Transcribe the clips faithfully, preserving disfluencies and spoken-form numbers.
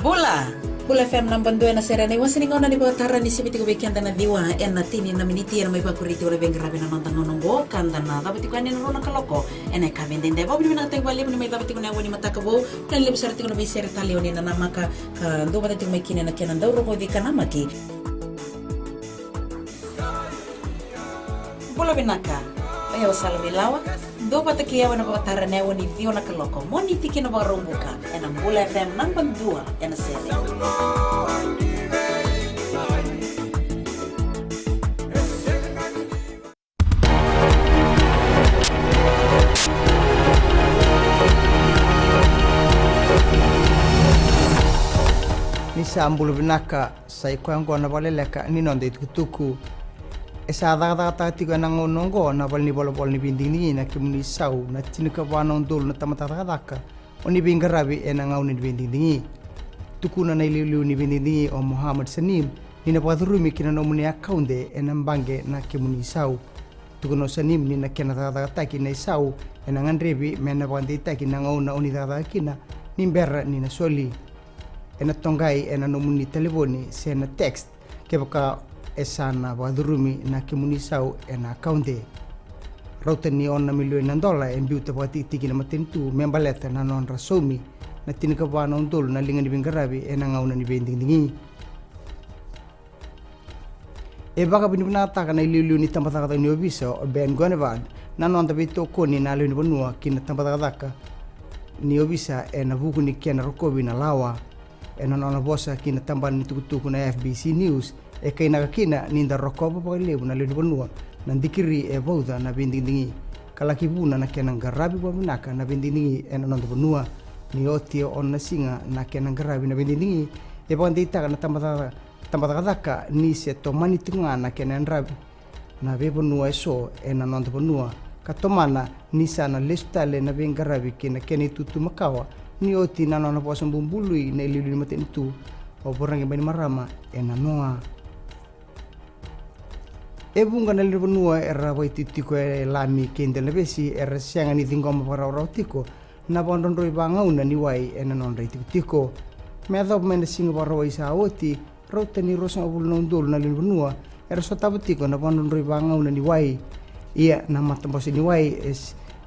Bula! Bula F M naba dua ena sere, na iwase ni gauna ni vakatara ni sivi tiko vei keda na ciwa ena tini na miniti ena mai vakuri tiko na veiqaravi ena noda gauna oqo, ka da na cava tiko yani ena rua na kaloko ena yakavi edaidai. Vakavinavinakataki vakalevu ni mai cava tiko na yawa ni mataka vou, na levu sara tiko na veisere tale o ni na namaka ka dua vata tiko mai kina ena kena dau rogoci ka namaki. Bula vinaka. O yau Salome Lawa. Dua vata kei au ena vakatara ena yawa ni ciwa na kaloko, Moniti ki na Vakaraubuka, ena Bula F M naba dua ena sere. Ni sa bula vinaka, sa i koya oqo na vakaleleka ni noda itukutuku. E sa cakacakataka tiko ena gauna oqo na valenivolavola ni veidigidigi na Kemuni Sau, na tinikava na udolu na tamata cakacaka o ni veiqaravi ena gauna ni veidigidigi. Tukuna na iliuliu ni veidigidigi o Mohammed Sanim ni na vakacurumi ki na nomuni akaude ena baqe na Kemuni Sau. Tukuna o Sanim ni na kena cakacakataki na isau ena gadrevi me na vakadeitaki na gauna o ni cakacaka kina ni bera ni na soli. Ena toqai ena nomuni talevoni se na text kevaka e sa na vakacurumi na Kemuni Sau ena akaude. Rauta ni ono na milioni na dola e biuta vakatikitiki na matanitu me baleta na nodra saumi na tinikava na udolu na liga ni veiqaravi ena gauna ni veidigidigi. E vakavinavinakataka na iliuliu ni tabacakacaka ni ovisa o Ben Gonevard na noda veitokoni na lewe ni vanua ki na tabacakacaka ni ovisa ena vuku ni kena rokovi na lawa. Ena nona vosa ki na tabana ni tukutuku na F B C News, e kainaka kina ni da rokova vakalevu na lewe ni vanua na dikiri e vauca na veidigidigi, ka laki vuna na kena qaravi vakavinaka na veidigidigi ena noda vanua. Ni oti e ono na siga na kena qaravi na veidigidigi, e vakadeitaka na tabacakacaka tabacakacaka ni se tomani tiko ga na kena yadravi na veivanua eso ena noda vanua, ka tomana ni sa na lesu tale na veiqaravi ki na kena itutu makawa, ni oti na nona vosa bubului na iliuliu ni matanitu o Voreqe Bainimarama ena noa. E vuqa na lewe ni vanua era vakaititiko e lami kei delanivesu era sega ni ciqoma vakarawarawa tiko na vakadrodroi vagauna ni wai ena nodra itikotiko. Me yacova mai na Siga Vakarauwai sa oti, rauta ni ruasagavulu na udolu na lewe ni vanua era sotava tiko na vakadrodroi vagauna ni wai. Ia na matabose ni wai e,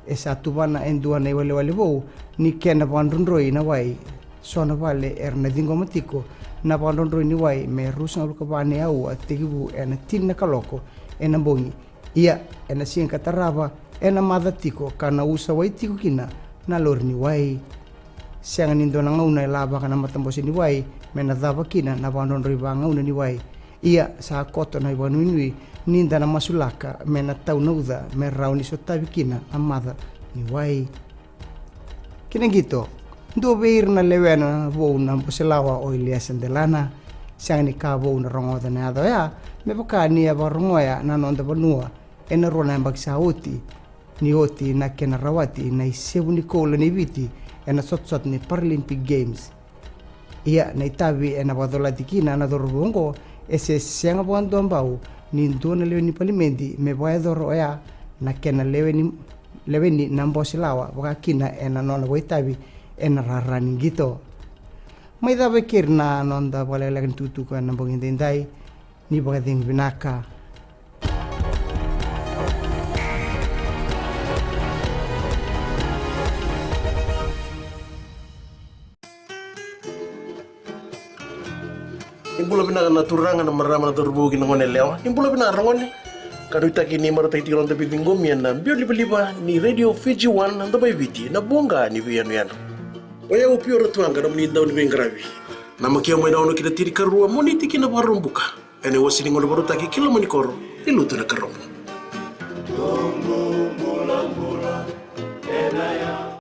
e sa tuvana e dua na iwalewale vou ni kena vakadrodroi na wai. So na vale era na ciqoma tiko na vakadrodroi ni wai me ruasagavulu ka va na aua tekivu ena tini na kaloko ena bogi. Ia ena siga ka tarava ena maca tiko ka na usa wai tiko kina na lori ni wai. Sega ni dua na gauna e lavaka na matabose ni wai me na cava kina na vakadrodroi vagauna ni wai. Ia sa koto na ivakanuinui ni da na masulaka me na tau na uca me rawa ni sotavi kina na maca ni wai. Ki na qito, dua vei ira na lewena vou na bose lawa o Iliesa Delana. Sega ni ka vou na rogoca na yaca oya, me vaka ni a vakarogoya na noda vanua ena rua na yabaki sa oti, ni oti na kena rawati na isevu ni koula nei Viti ena sotasota ni Paralympic Games. Ia na itavi ena vakacolati kina na cauravou oqo e se sega vakadua bau ni dua na lewe ni palimedi me vakayacora oya na kena lewe ni, lewe ni na bose lawa vaka kina ena nona vakaitavi ena rara ni qito. Mai cava e keri na noda vakalekaleka ni tukutuku ena bogi edaidai, ni vakacegu vinaka. Ni bula vinaka na turaga, na marama, na cauravou kei na gone yalewa. Ni bula vinaka ragone. Ka nuitaki ni marautaki tiko na noda veiciqomi ena biau livaliva ni Radio Fiji One, na Domo i Viti, na voqa ni veiyanuyanu. O yau Pio Ratuaqa, nomuni dau ni veiqaravi. Namaki au mai na ono ki na tinikarua, Moniti ki na Vakaraubuka. Ena iwase ni gauna vakarautaki ki loma ni koro ni Lotu Nakarobo.